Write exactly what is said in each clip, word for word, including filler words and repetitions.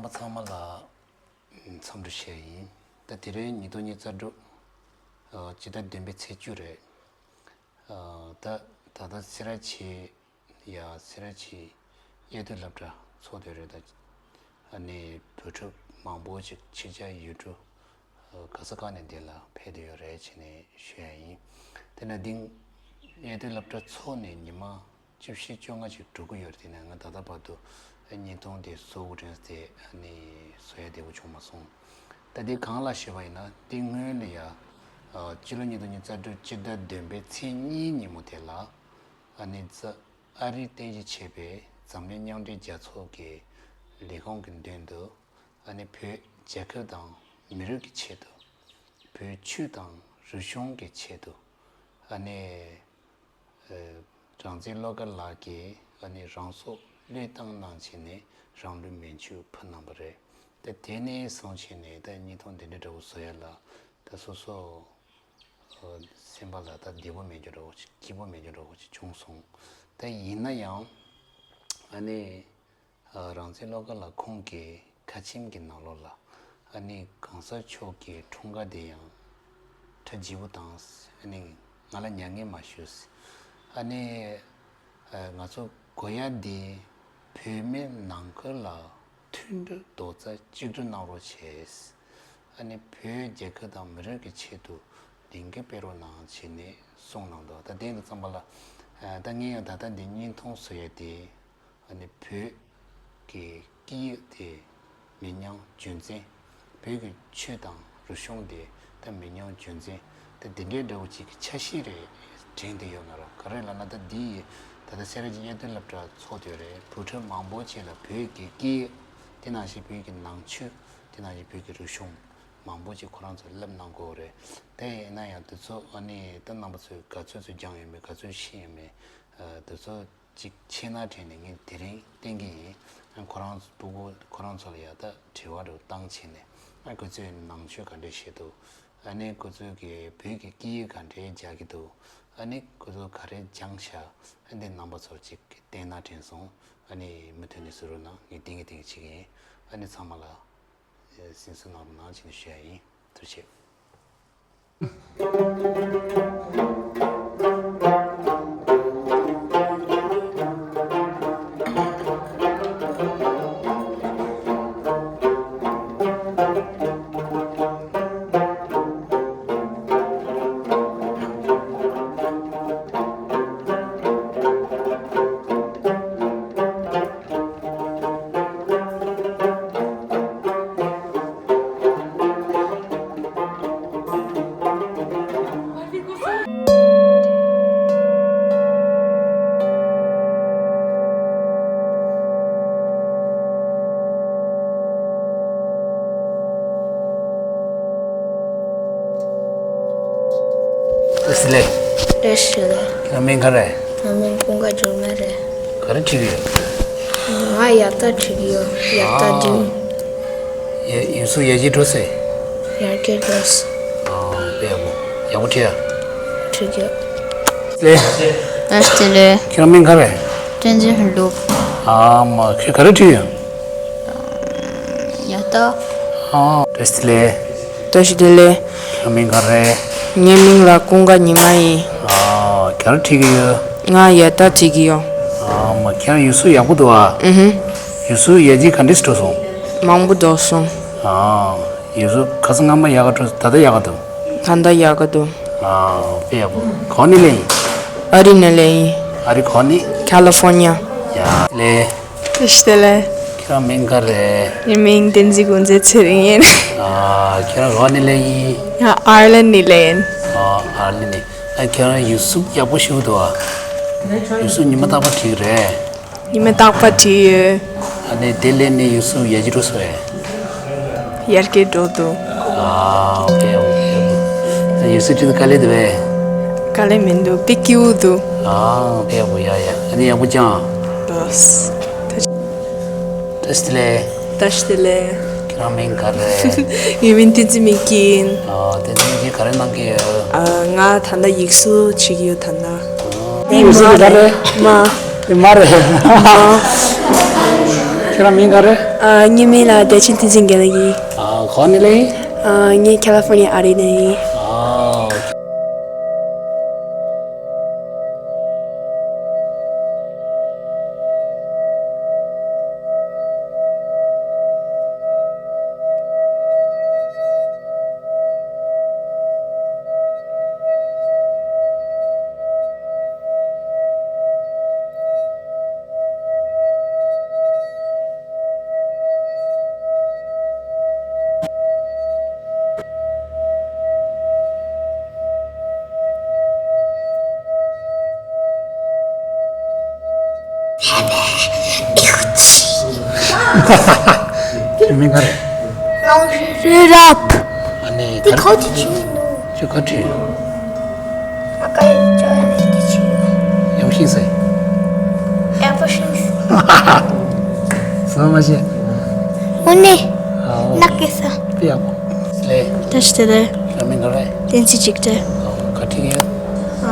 ཚང་མ་ལ་འཚམས་འདྲི་ཞུ་ཡ་ཡིན། ད་དེ་རིང་ཉིས་སྟོང་ཉི་ཤུ་རྩ་དྲུག་ཨ་སྤྱི་ཟླ་བདུན་པའི་ཚེས་བཅུ་རེད། ཨ་ད་ད་ལྟ་སེ་ར་བྱེས་ཡ་སེ་ར་བྱེས་གཡས་སྟོད་སློབ་གྲྭ་ཚོགས་སྡེ་རེད། ད་ཨ་ནི་བོད་ཕྲུག་མང་པོ་ཅིག་ཕྱི་རྒྱལ་ཡུལ་གྲུ་ཨ་ག་ས་ག་ནས་འདི་ལ་ཕེབས་བསྡད་ཡོད་རེད་བྱས་ནས་ཞུ་ཡ་ཡིན། དེ་ན་འདི་གཡས་སྟོད་སློབ་གྲྭ་ཚོགས་ནས་ཉི་མ་བཅུ་བཞི་བཅོ་ལྔ་ཅིག་འགྲོ་གི་ཡོད་རེད། དེ་ནས་ང་ད་ལྟ་བར་དུ་བརྙན་ཐུང་དེ་བཟོ་དགོས་དྲན་དེ་ཨ་ནི་བཟོ་ཡ་བདེ་པོ་བྱུང་མ་སོང་། ད་དེ་གང་ལ་ཞུས་པ་ཡིན་ན་དེ་སྔོན་ལ་ཡ་ཨ་སྤྱི་ལོ་ཉིས་སྟོང་ཉི་ཤུ་རྩ་དྲུག་སྤྱི་ཟླ་བདུན་པའི་ཚེས་གཉིས་ཉིན་མོ་དེ་ལ་ཨ་ནི་ཛ་ཨ་རིར་རྟེན་གཞི་བྱས་པའི་འཛམ་གླིང་མཉམ་འབྲེལ་རྒྱལ་ཚོགས་ཀྱི་ལས་ཁུངས་ཀྱི་མདུན་དུ་ཨ་ནི་བོད་རྒྱལ་ཁབ་དང་མི་རིགས་ཀྱི་ཆེད་དུ་བོད་ཆོས་དང་རིག་གཞུང་གི་ཆེད་དུ་ཨ་ནི་ཨ་རང་བཙན་བློ་དགའ་ལགས་ཀྱིས་ཨ་ནི་རང་སྲོག་བློས་བཏང་གནང་བྱས་ནས་རང་ལུས་མེ་མཆོད་ཕུལ་གནང་བ་རེད། ད་དེ་ནས་བཟུང་བྱས་ནས་ད་བརྙན་ཐུང་འདི་འདྲ་འདྲ་བོ་བཟོ་ཡ་ལ་ད་སོ་སོ་ཨ་སེམས་པ་ལ་ད་བདེ་པོ་མེད་རྒྱུ་འདྲ་བོ་ཅིག་སྐྱིད་པོ་མེད་རྒྱུ་འདྲ་བོ་ཅིག་བྱུང་སོང་། ད་ཡིན་ན་ཡང་ཨ་ནི། ཨ་རང་བཙན་བློ་དགའ་ལགས་ཁོང་གི་ཁ་ཆེམས་ཀྱི་ནང་ལོགས་ལ་ཨ་ནི་གང་ཟག་མཆོག་གི་འཁྲུངས་སྐར་དེ་ཡང་གྲ་རྒྱས་པོ་བཏང་། ཨ་ནི་ང་ལ་མྱ་ངན་མ་ཞུ། ཨ་ནི་ཨ་ང་ཚོ་དགོས་ཡ་དེ་བོད་མི་ནང་ཁུལ་ལ་མཐུན་སྒྲིལ་རྡོག་རྩ་གཅིག་སྒྲིལ་གནང་རོགས་བྱས། ཨ་ནི་བོད་རྒྱལ་ཁབ་དང་མི་རིགས་ཀྱི་ཆེད་དུ་ལས་འགུལ་སྤེལ་རོགས་གནང་བྱས་ནས་གསུངས་གནང་འདུག་ད་དེ་གི་ཙམ་པ་ལ་ཨ་ད་ངས་ཡང་ད་ལྟ་འདི་བརྙན་ཐུང་བཟོ་ཡ་དེ། ཨ་ནི་བོད་ཀྱི་སྐད་ཡིག་དེ་མི་ཉམས་རྒྱུན་འཛིན། བོད་ཀྱི་ཆོས་དང་རིག་གཞུང་དེ་ད་མི་ཉམས་རྒྱུན་འཛིན། ད་འདི་འདྲའི་འདྲ་བོ་ཅིག་གི་འཆར་གཞི་རེ་དྲན་བསྡད་ཡོད་ང་རང་། ག་རེ་ལབ་ན་ད་འདི་ཡི་ད་ལྟ་སེ་ར་བྱེས་གཡས་སྟོད་སློབ་གྲྭ་ཚོགས་དེ་རེད། བོད་ཕྲུག་མང་པོ་ཅིག་ལ་བོད་ཀྱི་སྐད་ཡིག་དེ་ནང་བཞིན་བོད་ཀྱི་ནང་ཆོས་དེ་ནང་བཞིན་བོད་ཀྱི་རིག་གཞུང་མང་པོ་ཅིག་ཁོ་རང་ཚོས་བསླབ་གནང་དགོས་རེད། དེ་ཡིན་ན་ཡང་དེ་ཚོ་ཨ་ནི་ད་རྣམ་པ་ཚོས་ག་ཚོད་ཚོད་སྦྱངས་ཡོད་མེད། ག་ཚོད་ཤེས་ཡོད་མེད། ཨ་དེ་ཚོ་ཅིག་ཕྱི་ནང་དྲན་ནས་ངས་དེ་རིང་བསྟན་གྱི་ཡིན། ཨ་ཁོ་རང་ཚོ་སྤུ་གུ་ཁོ་རང་ཚོ་ལ་ཡ་ད་དྲི་བ་རུ་བཏང་བྱས་ནས་ཨ་ཁོ་ཚོས་ནང་ཆོས་ག་འདྲས་བྱེད་འདུག་ཨ་ནི་ཁོ་ཚོས་ཀྱི་བོད་ཀྱི་སྐད་ཡིག་ག་འདྲས་སྦྱང་གི་འདུག་ཨ་ནི་ཁོ་ཚོ་ག་རེ་སྦྱངས་ཤག་ཨ་འདི་རྣམ་པ་ཚོར་ཅིག་བསྟན་ན་དྲན་སོང་། ཨ་ནི་མུ་མཐུད་ནས་བཟོ་རོགས་གནང་། ངས་བསྟན་གྱི་བསྟན་གྱི་བྱེད་ཀྱི་ཡིན། ཨ་ནི་ཚང་མ་ལ་གསན་གཟིགས་གནང་རོགས་གནང་བྱས་ནས་ཞུ་ཡ་ཡིན། ཐུགས་རྗེ་ཆེ། བཀྲ་ཤིས་བདེ་ལེགས། བཀྲ་ཤིས་བདེ་ལེགས། ཁྱེད་རང་མིང་ག་རེ། ང་མིང་ཀུན་དགའ་འགྱུར་མེད་རེད། ག་རེ་ཁྲིད་ཀྱི་ཡོད། ང་ཡ་ཏ་ཁྲིད་ཀྱི་ཡོད། ཡ་ཏ་བདུན། ཡ་ཡུལ་སྲོལ་ཡར་རྒྱས་འགྲོ་སོང་། ཡར་རྒྱས་འགྲོ་སོང་། ཨ་དཔེ་ཡག་པོ། ཡག་པོ་ཁྲིད་ཡ། ཁྲིད་ཀྱི་ཡོད། ལེ། བཀྲ་ཤིས་བདེ་ལེགས། ཁྱེད་རང་མིང་ག་རེ། བསྟན་འཛིན་ལྷུན་གྲུབ། ཨ་མ་ཁྱོད་ག་རེ་ཁྲིད་ཡོད། ཡ་ཏ། ཨ་བཀྲ་ཤིས་བདེ་ལེགས། བཀྲ་ཤིས་བདེ་ལེགས། ཁྱོད་མིང་ག་རེ། ངའི་མིང་ལ་ཀུན་དགའ་ཉི་མ་ཡིན། ཨ་ག་རེ་ཁྲིད་ཀྱི་ཡོད། ང་ཡ་ཏ་ཁྲིད་ཀྱི་ཡོད། ཨ་མ་ཁྱེད་རང་ཡུལ་སྲོལ་ཡག་པོ་འདུག་ཨ། ཨུ་ཧུ། ཡུལ་སྲོལ་ཡར་རྒྱས་ག་འདྲས་འགྲོ་སོང་། མང་པོ་འགྲོ་སོང་། ཨ་ཡུལ་སྲོལ་ཁ་སང་སྔ་མ་ཡག་ག་འགྲོ་ད་ལྟ་ཡག་ག་འདུག་ད་ལྟ་ཡག་ག་འདུག་ཨ་དཔེ་ཡག་པོ། ག་པར་ནས་སླེབས་ཡིན། ཨ་རི་ནས་སླེབས་ཡིན། ཨ་རི་ག་པར་ནས། ཁ་ལི་ཧྥོར་ནི་ཡ། ཡ་ལེ། བཀྲ་ཤིས་བདེ་ལེགས། ཁྱེད་རང་མིང་ག་རེ། ངའི་མིང་བསྟན་འཛིན་ཀུན་བཟང་ཚེ་རིང་ཡིན། ཨ་ཁྱེད་རང་ག་པར་ནས་སླེབས་ཡིན། ང་ཨར་ལན་ནས་སླེབས་ཡིན། ཨ་ཨར་ལན་ནས། ཨ་ཁྱེད་རང་ཡུལ་སྲོལ་ཡག་པོ་ཞིག་འདུག་ཨ། ཡུལ་སྲོལ་ཉི་མ་རྟག་པར་ཁྲིད་ཀྱི་རེད། ཉི་མ་རྟག་པར་ཁྲིད་ཡོད། ཨ་ནི་དེ་སླེབས་ནས་ཡུལ་སྲོལ་ཡར་རྒྱས་འགྲོ་སོང་ངས། ཡར་རྒྱས་འགྲོ་འདུག་ཨ་དཔེ་ཡག་པོ། ཡུལ་སྲོལ་ཁྲིད་དུས་དཀའ་ལས་འདུག་པས། དཀའ་ལས་མི་འདུག་དཔེ་སྐྱིད་པོ་འདུག་ཨ་དཔེ་ཡག་པོ། ཡ་ཡ། ཨ་ནི་ཡག་པོ་སྦྱངས། ལགས། བཀྲ་ཤིས་བདེ་ལེགས། བཀྲ་ཤིས་བདེ་ལེགས། ཁྱེད་རང་མིང་ག་རེ། ངའི་མིང་བསྟན་འཛིན་མིག་སྐྱིད་ཡིན། ཨ་བསྟན་འཛིན་མིག་སྐྱིད་ག་རེ་གནང་གི་ཡོད། ཨ་ང་ད་ལྟ་ཡིག་གཟུགས་བྱེད་ཀྱི་ཡོད་ད་ལྟ། ཨ་ཡིག་གཟུགས་དེ་ག་རེ། མ། དེ་མ་རེད། མ། ཁྱེད་རང་མིང་ག་རེ། ཨ། ངའི་མིང་ལ་བདེ་ཆེན་བསྟན་འཛིན་དགེ་ལེགས་ཡིན། ཨ། ག་ནས་ལེ། ཨ། ངས་ཁ་ལི་ཧྥོར་ནི་ཡ་ཨ་རི་ནས་ཡིན། ཨ། ཁྱེད་མིང་ག་རེ། རི་རབ། ཨ་ནི་འདི་ག་རེ། ག་ཅི་ཆི་ནོ། ཁྱོད་ག་ཅི། ཨ་ཀ་ཡི་ཅོ་ལེ་འདི་ཆི། ཡག་པོ་ཤེས་སོང་། ཡག་པོ་ཤེས་སོང་། སོ་མ་ཤེས། འོ་ནི། ཨའོ། ནག་གི་ས། དཔེ་ཡག་པོ། ལེ། བཀྲ་ཤིས་བདེ་ལེགས། ཁྱེད་མིང་ག་རེ། བསྟན་འཛིན་འཇིགས་བྲལ། ཨོ། ག་ཅི་ཡོད། ཨ།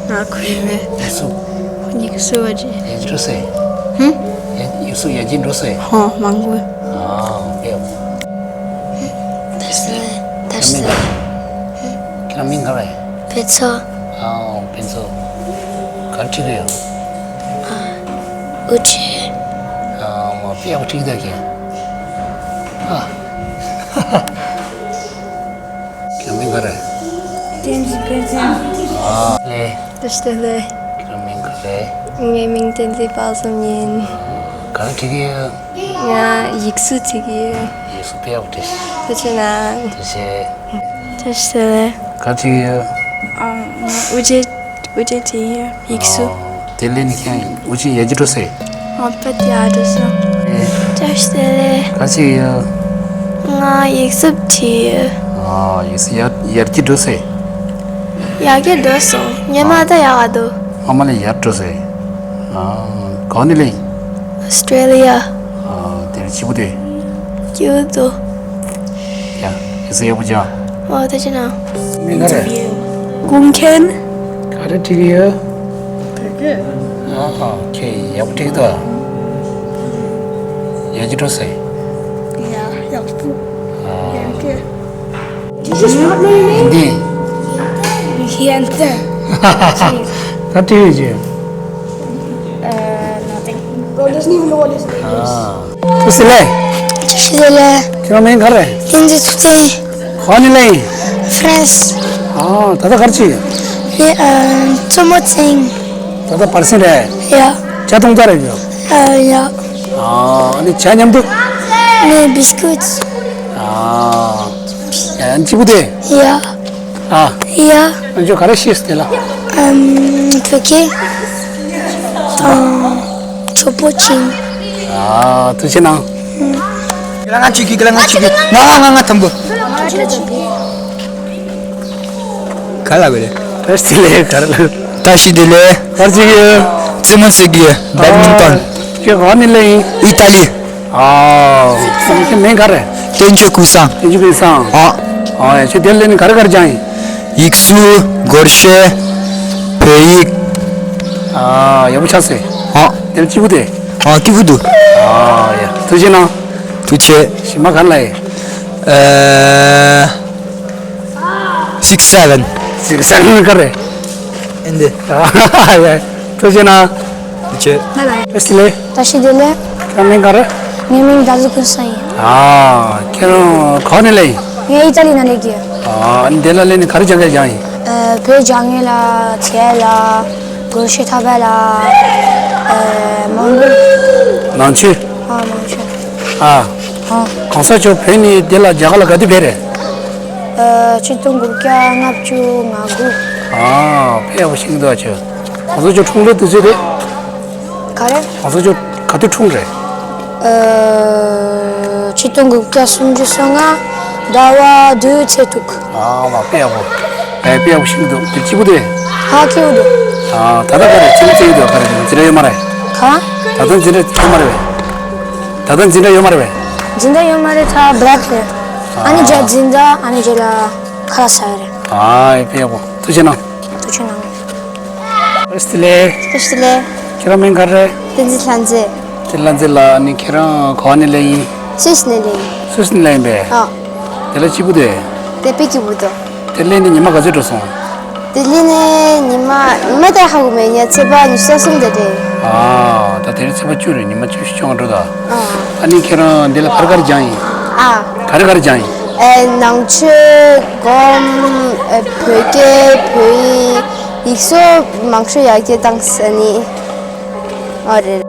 ང་ཁོའི་མེད། ཡིག་གཟུགས། ཁོ་གཉིས་ཀྱི་སུ་བ་ཅི། ཡ་ཇི་འགྲོ་སེ། ཧུམ། ཡ། ཡིག་གཟུགས་ཡ་ཇི་འགྲོ་སེ། ཧོ། མང་པོ། ཨ། ཡ། དར་སེ། དར་སེ། ཁྱེད་རང་མིང་ག་རེ། ཕུན་ཚོགས། ཨ། ཕུན་ཚོགས། ག་རེ་ཁྲིད་ཀྱི་ཡོད། ཨ། འུ་ཅི། ཨ། མ་དཔེ་ཡག་པོ་ཁྲིད་ཀྱི་འདུག་ཁྱེད། ཨ། ཁྱེད་མིང་ག་རེ། བསྟན་འཛིན་ཕན་ཚུན། ཨ་ལེ། བཀྲ་ཤིས་བདེ་ལེགས། ཁྱེད་མིང་ག་རེ། ངའི་མིང་བསྟན་འཛིན་དཔལ་བཟང་ཡིན། ག་རེ་ཁྲིད་ཀྱི་ཡོད། ང་ཡིག་གཟུགས་ཁྲིད་ཀྱི་ཡོད། ཡིག་གཟུགས་དཔེ་ཡག་པོ་ཁྲིད། ཐུགས་རྗེ་གནང་། ཐུགས་རྗེ་ཆེ། བཀྲ་ཤིས་བདེ་ལེགས། ག་རེ་ཁྲིད་ཀྱི་ཡོད། ཨ། ང་འུ་ཅེ། འུ་ཅེ་ཁྲིད་ཀྱི་ཡོད། ཡིག་གཟུགས། ཨོ། དེ་ལས་ནི་ཁྱེད་འུ་ཅེ་ཡ་ཇི་འགྲོ་སེ། ཨ་ཕ་དེ་ཨ་འགྲོ་སོང་། ཨེ། བཀྲ་ཤིས་བདེ་ལེགས། ག་རེ་ཁྲིད་ཀྱི་ཡོད། ང་ཡིག་གཟུགས་ཁྲིད་ཀྱི་ཡོད། ཨ། ཡིག་གཟུགས་ཡར་ཡར་རྒྱས་འགྲོ་སེ། ཡར་རྒྱས་འགྲོ་སོང་། སྔོན་མ་ད་ཡག་ག་འདུག་སྔོན་མ་ལས་ཡར་འགྲོ་སེ། ཨ། ག་ནས་ལེ། ཨོ་སི་ཀྲེ་ལི་ཡ། ཨ། དེར་སྐྱིད་པོ་དེ། སྐྱིད་པོ་འདུག་ཡ། ཡིག་གཟུགས་ཡག་པོ་སྦྱང་། ཨོ། ཐུགས་རྗེ་གནང་། མིང་ག་རེ། ཀུན་མཁྱེན། ག་རེ་ཁྲིད་ཀྱི་ཡོད། ཨ་ཧ། ཁྱེད་ཡག་པོ་ཁྲིད་འདུག་ཡ་ཇི་འགྲོ་སེ། ཡ། ཡག་པོ། ཨ། ཡང་ཁྱེད། འདི། ཡན་ཏན། ད་ཁྲིད་ཀྱི་ཡོད། ཨ། nothing. Bro doesn't even know what his name is. ཨ། བཀྲ་ཤིས་བདེ་ལེགས། བཀྲ་ཤིས་བདེ་ལེགས། ཁྱེད་རང་མིང་ག་རེ། བསྟན་འཛིན་ཐུབ་བསྟན། ག་ནས་ལེ། ཧྥ་རན་སི། ཨ། ད་ལྟ་ག་རེ་བྱེད། ངས་ཨ་མཚན་མོ་བཙལ། ད་ལྟ་བར་སེང་རེད། ཡ། ཇ་འཐུང་ཚར་རེད་ཡོད། ཨ། ཡ། ཨ་ནི་ཇ་མཉམ་དུ། ངས་བིས་ཀུད། ཨ། ཡ། སྐྱིད་པོ་དེ། ཡ། ཨ། ཡ། ཨ་ཅོ་ག་རེ་ཤེས་སོང་དེ་ལ། ཨམ། བོད་སྐད། ཨ། གྲོགས་པོ་ཅིང་། ཨ། ཐུགས་རྗེ་གནང་། ང་ང་ཅིག་གི་ང་ང་ཅིག་གི་ང་ང་ང་ང་དང་པོ། ག་ལ་བས་རེད། བཀྲ་ཤིས་བདེ་ལེགས། བཀྲ་ཤིས་བདེ་ལེགས། བཀྲ་ཤིས་བདེ་ལེགས། ག་རེ་བྱེད་ཀྱི་ཡོད། རྩེད་མོ་རྩེ་གི་ཡོད། བེད་མིན་ཏོན། ཁྱེད་ག་ནས་སླེབས་ཡིན། ཨི་ཏ་ལི། ཨ། ཁྱེད་མིང་ག་རེ། བསྟན་ཆོས་ཀུན་བཟང་། བསྟན་ཆོས་ཀུན་བཟང་། ཨ། ཨ་ཡ། ཁྱེད་དེར་སླེབས་ནས་ག་རེ་ག་རེ་སྦྱངས་ཡིན། ཡིག་གཟུགས། སྒོར་གཞས། བོད་ཡིག་ཨ། ཡག་པོ་ཆགས་སོང་། ཨ། དེར་སྐྱིད་པོ་དེ། ཨ། སྐྱིད་པོ་འདུག་ཨ་ཡ། ཐུགས་རྗེ་གནང་། ཐུགས་རྗེ་ཆེ། གཞས་མ་ག་རེ་ལ་ཡིན། ཨ། six seven། six seven་ག་རེ། ཨིན་དེ། ཨ་ཡ། ཐུགས་རྗེ་གནང་། ཐུགས་རྗེ་ཆེ། བཀྲ་ཤིས་བདེ་ལེགས། བཀྲ་ཤིས་བདེ་ལེགས། ཁྱེད་རང་མིང་ག་རེ། ངའི་མིང་བདག་འཛིན་ཀུན་བཟང་ཡིན། ཨ། ཁྱེད་རང་ག་ནས་སླེབས་ཡིན། ངས་ཨི་ཏ་ལི་ནས་སླེབས་ཀྱི་ཡོད། ཨ། འདི་ལ་སླེབས་ནས་ག་རེ་སྦྱང་ག་སྦྱངས་ཡིན། ཨ། བོད་སྦྱང་ཡས་ལ། རྩེད་ལ། སྒོར་གཞས་འཁྲབ་པ་ལ། ཨ། མང་པོ། ནང་ཆོས། ཨ། ནང་ཆོས། ཨ། ཨ། གོང་ས་མཆོག་བོད་ནས་འདི་ལ་རྒྱ་གར་ལ་ག་དུས་ཕེབས་རེད། ཨ། ཆིག་སྟོང་དགུ་བརྒྱ་ལྔ་བཅུ་ང་དགུ། ཨ། དཔེ་ཡག་པོ་ཤེས་ཀྱི་འདུག་ཨ་ཁྱོད། གོང་ས་མཆོག་འཁྲུངས་ལོ་དུས་ཚོད་རེད། ག་རེ། གོང་ས་མཆོག་ག་དུས་འཁྲུངས་རེད། ཨ། ཆིག་སྟོང་དགུ་བརྒྱ་སུམ་ཅུ་སོ་ལྔ་ཟླ་བ་བདུན་ཚེས་དྲུག་ཨ་མ། དཔེ་ཡག་པོ། ཨེ། དཔེ་ཡག་པོ་ཤེས་ཀྱི་འདུག་དེ་སྐྱིད་པོ་དེ། ཧ། སྐྱིད་པོ་འདུག་ཨ། ད་ལྟ་ག་རེ་བྱེད་ཀྱི་འདུག་ག་རེ་འཛིན་གྲྭ་ཡོད་མ་རེད། ག་ད་ལྟ་འཛིན་གྲྭ་ཡོད་མ་རེད་པས། ད་ལྟ་འཛིན་གྲྭ་ཡོད་མ་རེད་པས། འཛིན་གྲྭ་ཡོད་མ་རེད། ད་བྷེ་རེག་རེད། ཨ་ནི་རྗེས་འཛིན་གྲྭ། ཨ་ནི་རྗེས་ལ་ཁ་ལག་ཟ་ཡ་རེད། ཨ། དཔེ་ཡག་པོ། ཐུགས་རྗེ་གནང་། ཐུགས་རྗེ་གནང་། བཀྲ་ཤིས་བདེ་ལེགས། བཀྲ་ཤིས་བདེ་ལེགས། ཁྱེད་རང་མིང་ག་རེ། བསྟན་འཛིན་ལྷ་མཛེས། ཙི་ལ་ཙི་ལ་ནི་ཁྱེད་རང་ག་བ་ནས་སླེབས་ཡིན། སུད་སི་ནས་སླེབས་ཡིན། སུད་སི་ནས་སླེབས་ཡིན་པས། ཨ། དེ་ལ་སྐྱིད་པོ་འདུག་དེ་དཔེ་སྐྱིད་པོ་འདུག་དེ་སླེབས་ནས་ཉི་མ་ག་ཚོད་འགྲོ་སོང་། དེ་སླེབས་ནས་ཉི་མ་ཉི་མ་དེ་ཧ་གོ་མེད། ཉི་མ་ཚེས་པ་ཉི་ཤུ་རྩ་གསུམ་དེ་རེད། ཨ། ད་དེ་རིང་ཚེས་པ་བཅུ་རེད། ཉི་མ་བཅུ་བཅོ་ལྔ་འགྲོ་ད། ཨ། ཨ་ནི་ཁྱེད་རང་འདི་ལ་ག་རེ་ག་རེ་སྦྱངས་ཡིན། ཨ། ག་རེ་ག་རེ་སྦྱངས་ཡིན། ཨེ། ནང་ཆོས་སྒོམ། ཨེ། བོད་སྐད། བོད་ཡིག་ཡིག་གཟུགས་མང་ཤོས་ཡར་རྒྱས་བཏང་ས་ནི། ཨོ་རེད།